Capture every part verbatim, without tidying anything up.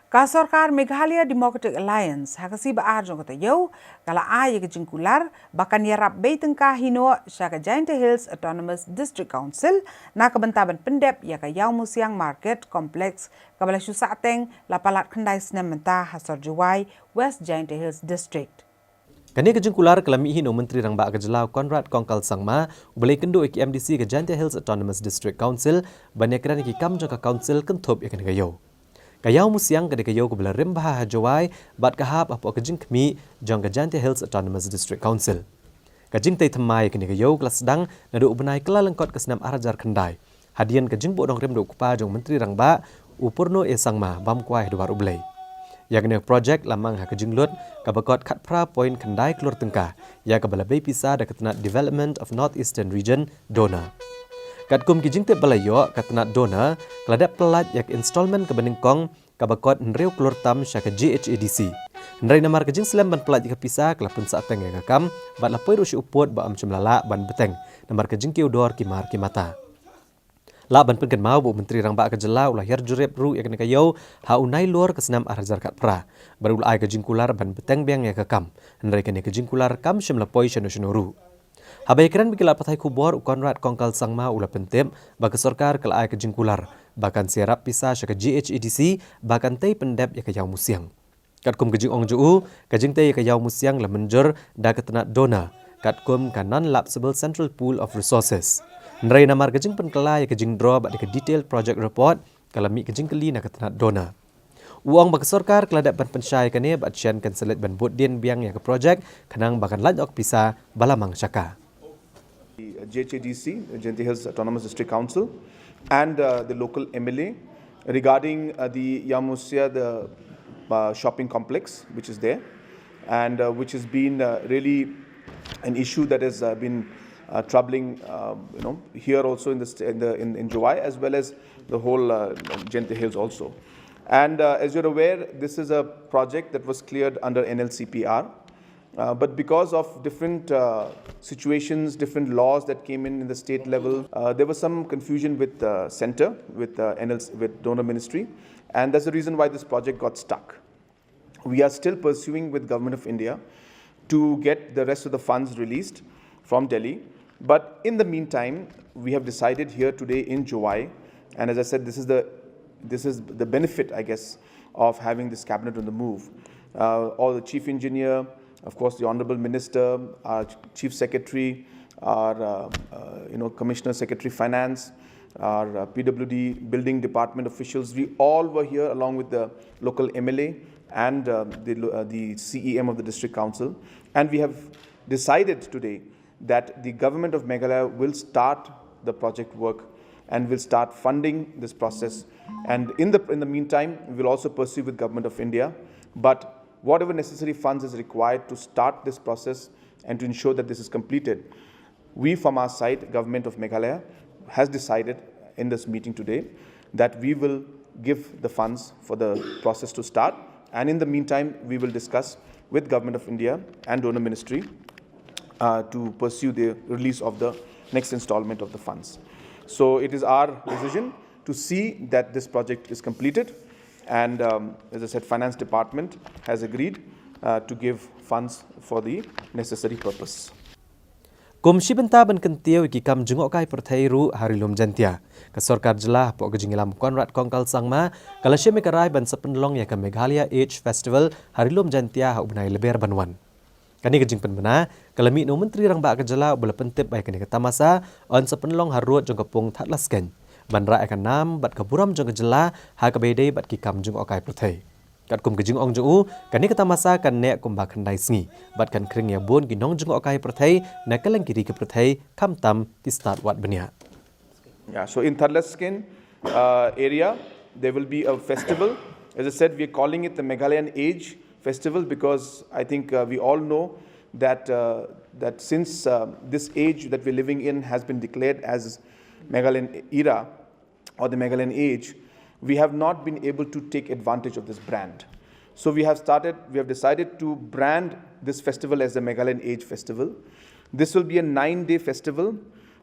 Ka sorkar Meghalaya Democratic Alliance ha ka sngi ba ar jong ka taïew ka la ai ïa ka jingkular ba kan ïarap bei tyngka hi noh sha ka Jaintia Hills Autonomous District Council na ka bynta ban pyndep ïa ka Ïawmusiang Market Complex kaba la shu sahteng la palat khyndai snem mynta ha sor Jowai, West Jaintia Hills District. Kane ka jingkular ka la mih hi na u Myntri Rangbah ka jylla u Conrad Kongkal Sangma, uba la ïakynduh ïa ki M D C ka Jaintia Hills Autonomous District Council ban ïakren ïa ki kam jong ka council kynthup ïa kane ka ïew. Ka Ïawmusiang ka dei ka ïew kaba la rim bha ha Jowai bad ka hap hapoh ka jingkhmih jong ka Jaintia Hills Autonomous District Council. Ka jingtei thymmai ïa kane ka ïew ka la sdang naduh u bnai Kyllalyngkot ka snem ar hajar khyndai hadien ka jingbuh nongrim da u kpa jong u Myntri Rangbah, u Purno A Sangma, bam kwai ha dwar U Blei. Ïa kane ka projek la mang ha ka jinglut kaba kot khatphra point khyndai klur tyngka, ïa kaba la bei pisa da ka tnat Development of North Eastern Region, DoNER. Katkum ki jingtip ba la ïoh, ka tnat DoNER ka la dep pyllait ïa ka installment kaba nyngkong kaba kot hynriew klur tam sha ka J H A D C. Hynrei namar ka jingslem ban pyllait ïa ka pisa ka la pynsahteng ïa ka kam bad la poi ruh sha u pud ba ym shym la lah ban bteng namar ka jingkiew dor ki mar ki mata. Lah ban pynkynmaw ba u Myntri Rangbah ka jylla u la hiar jurip ruh ïa kane ka ïew ha u Nailur ka snem ar hajar khatphra bad u la ai ka jingkular ban bteng biang ïa ka kam, hynrei kane ka jingkular kam shym la poi shano shano ruh. Haba ïakren bad ki lad pathai khubor, u Conrad Kongkal Sangma u la pyntip ba ka sorkar ka la ai ka jingkular ba kan sa ïarap pisa sha ka J H A D C ba kan tei pyndep ïa ka Ïawmusiang. Katkum ka jingong jong u, ka jingtei ïa ka Ïawmusiang la mynjur da ka tnat DoNER katkum ka Non-Lapsable Central Pool of Resources. Hynrei namar ka jingpynkylla ïa ka jingdraw bad ïa ka detailed project report, ka la mih ka jingkylli na ka tnat DoNER. U ong ba ka sorkar ka la dep ban pynshai ïa kane bad shen kan sa leit ban bud dien biang ïa ka projek khnang ba kan lait noh ka pisa ba la mang sha ka. The J H A D C, Jaintia Hills Autonomous District Council, and uh, the local M L A regarding uh, the Ïawmusiang, the uh, shopping complex, which is there, and uh, which has been uh, really an issue that has uh, been uh, troubling, uh, you know, here also in the st- in the in, in Jowai, as well as the whole uh, Jaintia Hills also. And uh, as you're aware, this is a project that was cleared under N L C P R. Uh, but because of different uh, situations, different laws that came in in the state level, uh, there was some confusion with uh, center, with uh, N L C, with DoNER ministry, and that's the reason why this project got stuck. We are still pursuing with Government of India to get the rest of the funds released from Delhi. But in the meantime, we have decided here today in Jowai, and as I said, this is the this is the benefit, I guess, of having this cabinet on the move. Uh, all the chief engineer, of course, the honorable minister, our chief secretary, our uh, uh, you know commissioner secretary finance, our uh, P W D building department officials. We all were here along with the local M L A and uh, the, uh, the C E M of the district council, and we have decided today that the government of Meghalaya will start the project work and will start funding this process. And in the in the meantime, we will also pursue with Government of India, but whatever necessary funds is required to start this process and to ensure that this is completed, we from our side, Government of Meghalaya has decided in this meeting today that we will give the funds for the process to start, and in the meantime, we will discuss with Government of India and DoNER ministry uh, to pursue the release of the next installment of the funds. So it is our decision to see that this project is completed, and um, as I said, Finance Department has agreed uh, to give funds for the necessary purpose. Kum shi bynta ban kyntiew ïa ki kam jngohkai pyrthei ruh ha Ri Lum Jaintia, ka sorkar jylla hapoh ka jingïalam Conrad Kongkal Sangma ka la shim ïa ka rai ban sa pynlong ïa ka Meghalaya Age Festival ha Ri Lum Jaintia ha u bnai Lber ban wan. Kane ka jingpynbna ka la mih na u Myntri Rangbah ka jylla uba la pyntip ba ïa kane ka tamasa yn sa pynlong harud jong ka pung Thadlaskein ban rah ïa ka nam bad ka burom jong ka jylla ha kaba ïadei bad ki kam jngohkai pyrthei. Katkum ka jingong jong u, kane ka tamasa kan neh kumba khyndai sngi bad kan khring ïa bun ki nongjngohkai pyrthei na kylleng ki ri ka pyrthei, khamtam ki stad wad bniah. Yeah, so in Thadlaskein uh, area, there will be a festival. As I said, we are calling it the Meghalayan Age Festival because I think uh, we all know that uh, that since uh, this age that we're living in has been declared as Meghalayan era or the Meghalayan age, we have not been able to take advantage of this brand. So we have started, we have decided to brand this festival as the Meghalayan Age Festival. This will be a nine-day festival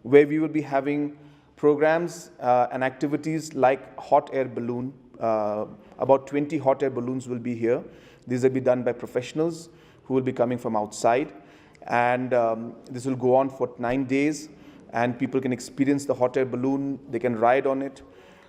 where we will be having programs uh, and activities like hot air balloon, Uh, about twenty hot air balloons will be here. These will be done by professionals who will be coming from outside. And um, this will go on for nine days, and people can experience the hot air balloon, they can ride on it.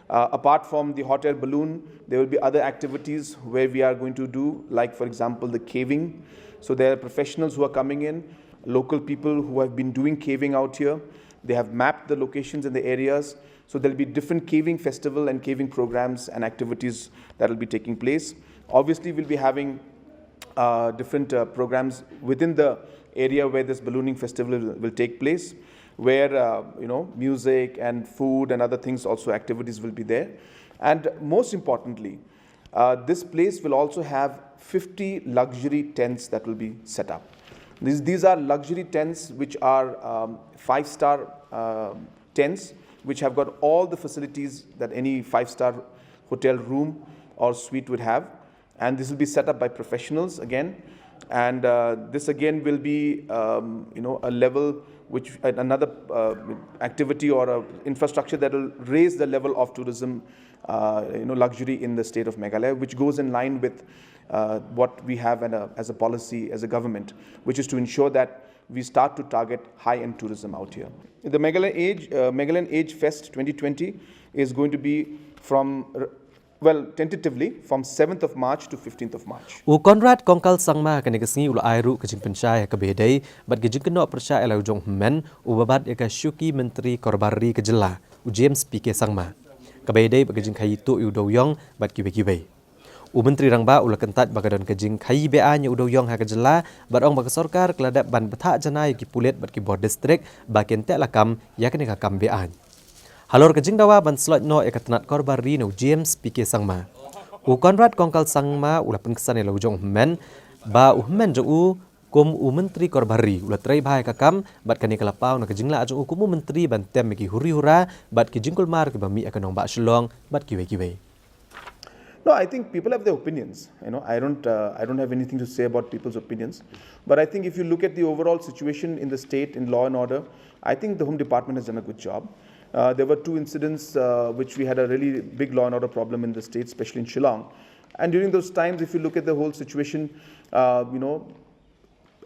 Uh, apart from the hot air balloon, there will be other activities where we are going to do, like, for example, the caving. So there are professionals who are coming in, local people who have been doing caving out here. They have mapped the locations and the areas. So there'll be different caving festival and caving programs and activities that will be taking place. Obviously, we'll be having uh, different uh, programs within the area where this ballooning festival will, will take place, where uh, you know, music and food and other things, also activities will be there. And most importantly, uh, this place will also have fifty luxury tents that will be set up. These, these are luxury tents which are um, five-star uh, tents, which have got all the facilities that any five-star hotel room or suite would have. And this will be set up by professionals again. And uh, this again will be, um, you know, a level which, another uh, activity or a infrastructure that will raise the level of tourism, uh, you know, luxury in the state of Meghalaya, which goes in line with uh, what we have and a, as a policy as a government, which is to ensure that we start to target high-end tourism out here. The Meghalaya Age, uh, Meghalayan Age Fest twenty twenty is going to be from, well, tentatively from seventh of March to fifteenth of March. U Conrad Kongkal Sangma kane ka sngi u la ai ruh ka jingpynshai ha kaba ïadei bad ka jingkynnoh pyrshah ïa la u jong u hynmen uba bat ïa ka Shuki Myntri Korbar Ri ka jylla, u James P K Sangma, kaba ïadei bad ka jingkhaii tuh ïa u dewïong bad kiwei kiwei. U Myntri Rangbah u la kyntait ba ka don ka jingkhaii be-aiñ ïa u dewïong ha ka jylla bad ong ba ka sorkar ka la dep ban bthah janai ïa ki pulit bad ki bor district ba kin teh lakam ïa kane ka kam be-aiñ. Halor ka jingdawa ban sloit noh ïa ka tnat Korbar Ri na u James P K Sangma, u Conrad Kongkal Sangma u la pynksan ïa la u jong u hynmen ba u hynmen jong u kum u Myntri Korbar Ri u la trei bha ïa ka kam bad kane ka la paw na ka jinglah jong u kum u Myntri ban tem ïa ki huri hura bad ki jingkulmar kiba mih ïa ka nongbah Shillong bad kiwei kiwei. No, I think people have their opinions. You know, I don't, uh, I don't have anything to say about people's opinions. But I think if you look at the overall situation in the state in law and order, I think the Home Department has done a good job. Uh, there were two incidents uh, which we had a really big law and order problem in the state, especially in Shillong. And during those times, if you look at the whole situation, uh, you know,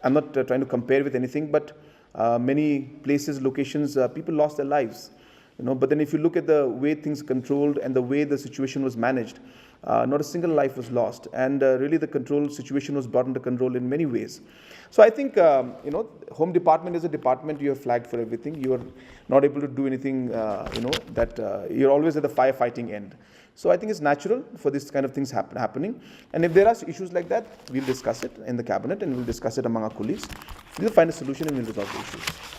I'm not uh, trying to compare with anything, but uh, many places, locations, uh, people lost their lives. You know, but then if you look at the way things controlled and the way the situation was managed, uh, not a single life was lost, and uh, really the control situation was brought under control in many ways. So I think um, you know, Home Department is a department you have flagged for everything. You are not able to do anything. Uh, you know that uh, you're always at the firefighting end. So I think it's natural for this kind of things happen, happening. And if there are issues like that, we'll discuss it in the cabinet and we'll discuss it among our colleagues. We'll find a solution and we'll resolve the issues.